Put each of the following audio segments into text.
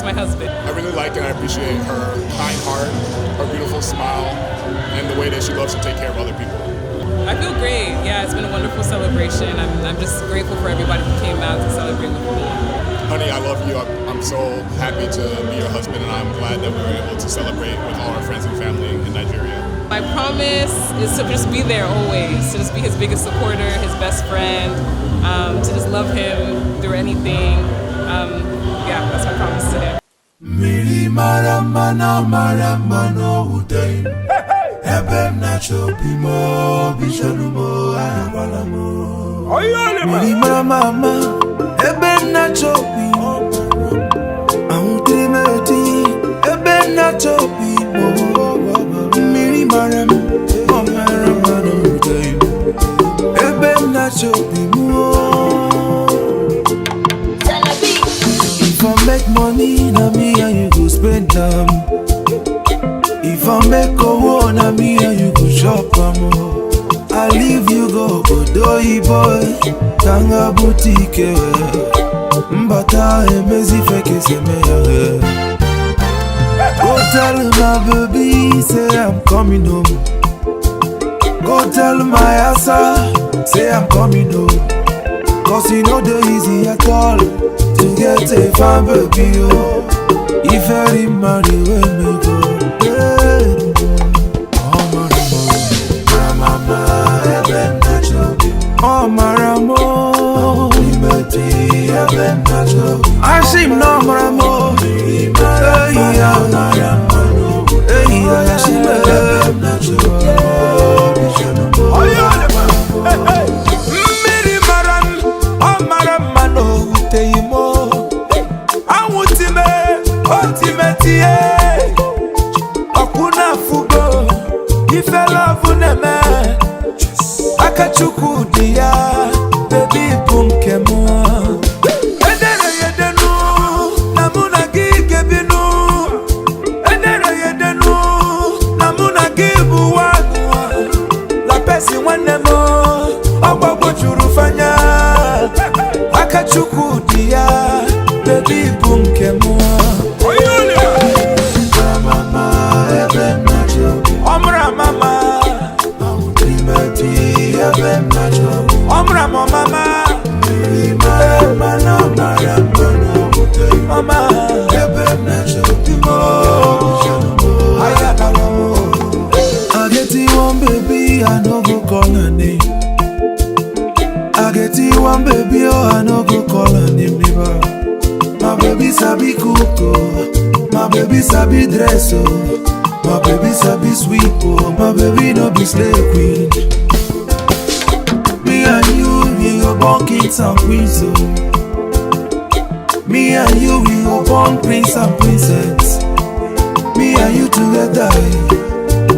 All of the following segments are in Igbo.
my husband. I really like and I appreciate her kind heart, her beautiful smile, and the way that she loves to take care of other people. I feel great. Yeah, it's been a wonderful celebration. I'm just grateful for everybody who came out to celebrate with me. Honey, I love you. I'm so happy to be your husband, and I'm glad that we were able to celebrate with all our friends and family in Nigeria. My promise is to just be there always, to just be his biggest supporter, his best friend, to just love him through anything. Yeah, that's my promise to him. Mmiri mara mma na mara mma n'owute ebe m na-achọ obi m obi chọrọ m ahụkwala m. Mmiri mara mma ebe m na-achọ obi anwụtere m eti ebe m na-achọ obi m. Mmiri mara m ọ mara mma n'owute ebe m na-achọ obi m. If I make money, na me and you go spend am. If I make owo, na me and you go chop am o. I leave you go obodo oyibo, kanga boutique, mbata emezi feke seme ya. Go tell my baby say I'm coming home. Go tell my asa say I'm coming home. 'Cause e no dey easy at all to get a fine baby oh. If I marry wey me go. Ọ mara m o. Asị m na ọ mara m o. Eyi ya. Eyi ya, shi m. Mmiri mara m, ọ mara mma na o wuteghị m o. Anwụ time, o time tie. Ọkwụ na-afụgo, ife love na-eme. Aka Chukwu dị ya, baby bụ nke m. Edere ya edenu, na mụ na gị ga-ebinu. Edere ya edenu, na mụ na gị bụ one. Lapesi nwanne m, ọ gbagwojuru fanya. Aka Chukwu dị ya, baby bụ nke m. Ọmụrụ mama, ọmụrụ mama, mama. I get you one baby, I no go call her name. I get you one baby, oh, I no go call her name never. My baby sabi cook, oh, my baby sabi dress, oh, my baby sabi sweep, oh, my baby no be slave queen. Me and you, we go born kings and queens, oh. Me and you, we go born prince and princess. Me and you together,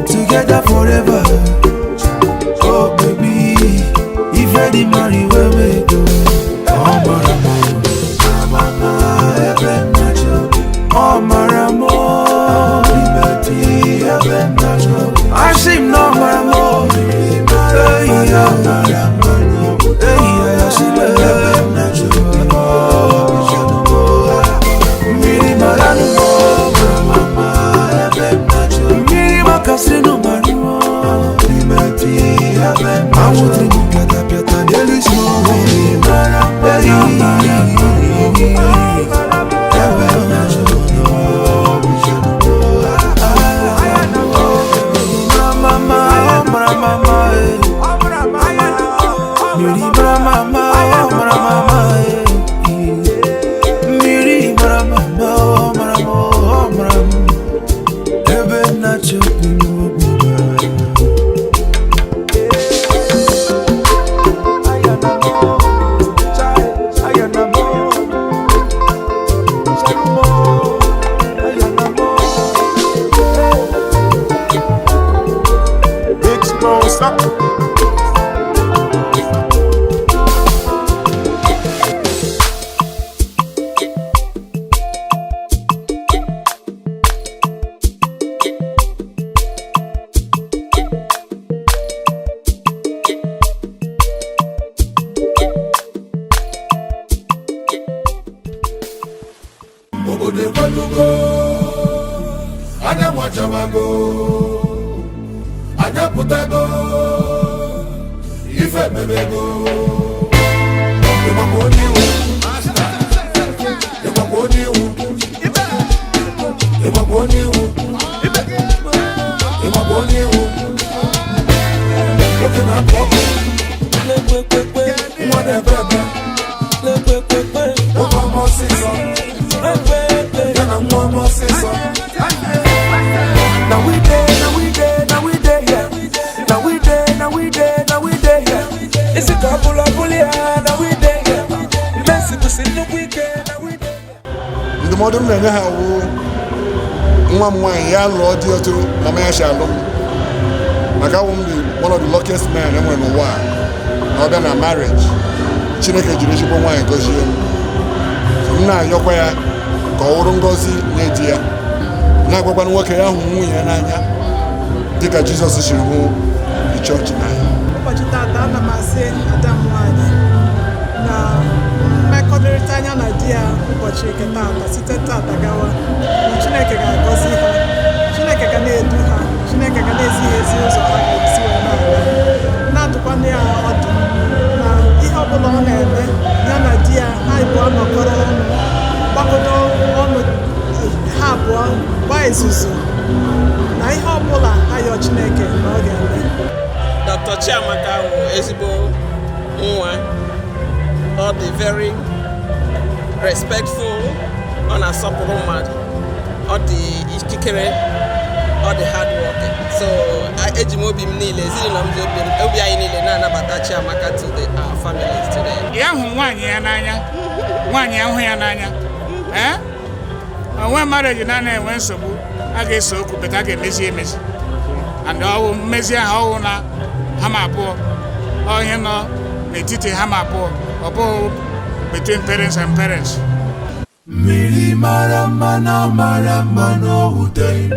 together forever. Oh baby, if I did marry, where we go? Oh, oh, maramo, I seem no maramo. Hey, yeah, hey, yeah, she Mmiri mara m, mmiri makasị nụ mara m. Anwụ tiri m pịata pịata n'elu isi m. Mama, oh, mara mama, eh. Mmiri mara mama, oh, mara mama, eh. Mmiri mara mama, oh, mara m, oh, mara m. Ebe m na-achọ obi m, obi m. Big Smosa. Obodo ekwelugo, anyanwụ achawago, anyị apụtago, ife emebego. Ịgbakwa onye iwu, ịgbakwa onye iwu, ịgbakwa onye iwu, ịgbakwa onye iwu. Nwoke na-apụ ọkụ, nwa na-ebe ebe, nwoke ọma ọsịsọ, ya na nwa ọma ọsịsọ. Na we dey, na we dey, na we dey here. Na we dey, na we dey, na we dey here. Isi ka ọbụla ọbụla ya, na we dey here. Mmesi kwụsị nnukwu ike, na we dey here. Ndụmọdụ m na-enye ha wụ, nwa m nwaanyị ya lụọ di otu mama ya si alụ m, maka awụ m the one of the luckiest men e nwere n'ụwa a. Na ọ bịa na marriage, Chineke jiri ezigbo nwaanyị gọzie m. So m na-ayọkwa ya ka ọ wụrụ ngọzi nye di ya, na-agwakwana nwoke ya hụ nwunye ya n'anya dịka Jizọs siri hụ the chọọchị n'anya. Ụbọchị tata, ana m asị ada m nwaanyị na mmekọrịta anya na di ya ụbọchị nke tata, site tata gawa, na Chineke ga-agọzi ha, Chineke ga na-edu ha, Chineke ga na-ezi ha ezi ụzọ ha ga-esi wee na-aga, na-adụkwana ya ọdụ na ihe ọbụla ọ na-eme, ya na di ya, ha abụọ nọkọrọ ọnụ, gbakọta ọnụ, ha abụọ gbaa izuzu na ihe ọbụla ha yọọ Chineke na ọ ga-eme. Dr. Chiamaka wụ ezigbo nwa. Ọ dị very respectful, ọ na-asọpụrụ mmadụ, ọ dị ikikere, ọ dị hard working. So eji m obi m niile, ezinụlọ m ji obi m, obi anyị niile na-anabata Chiamaka to the our families today. Ya hụ nwaanyị ya n'anya, nwaanyị ya hụ ya n'anya. Ee, onwe marriage na enwe nsogbu, a ga-ese okwu, but a ga-emezi emezi, and ọwụ mmezi ahụ, ọwụ na ha ma abụọ, ọ ihe nọ n'etiti ha ma abụọ, ọ bụghị between parents and parents. Mmiri mara mma na mara mma na owuteghị m.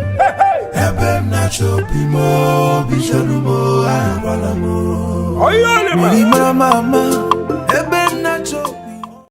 Ebe m na-achọ obi m, obi chọrọ m, ahụkwala m. Mmiri mara mma ama.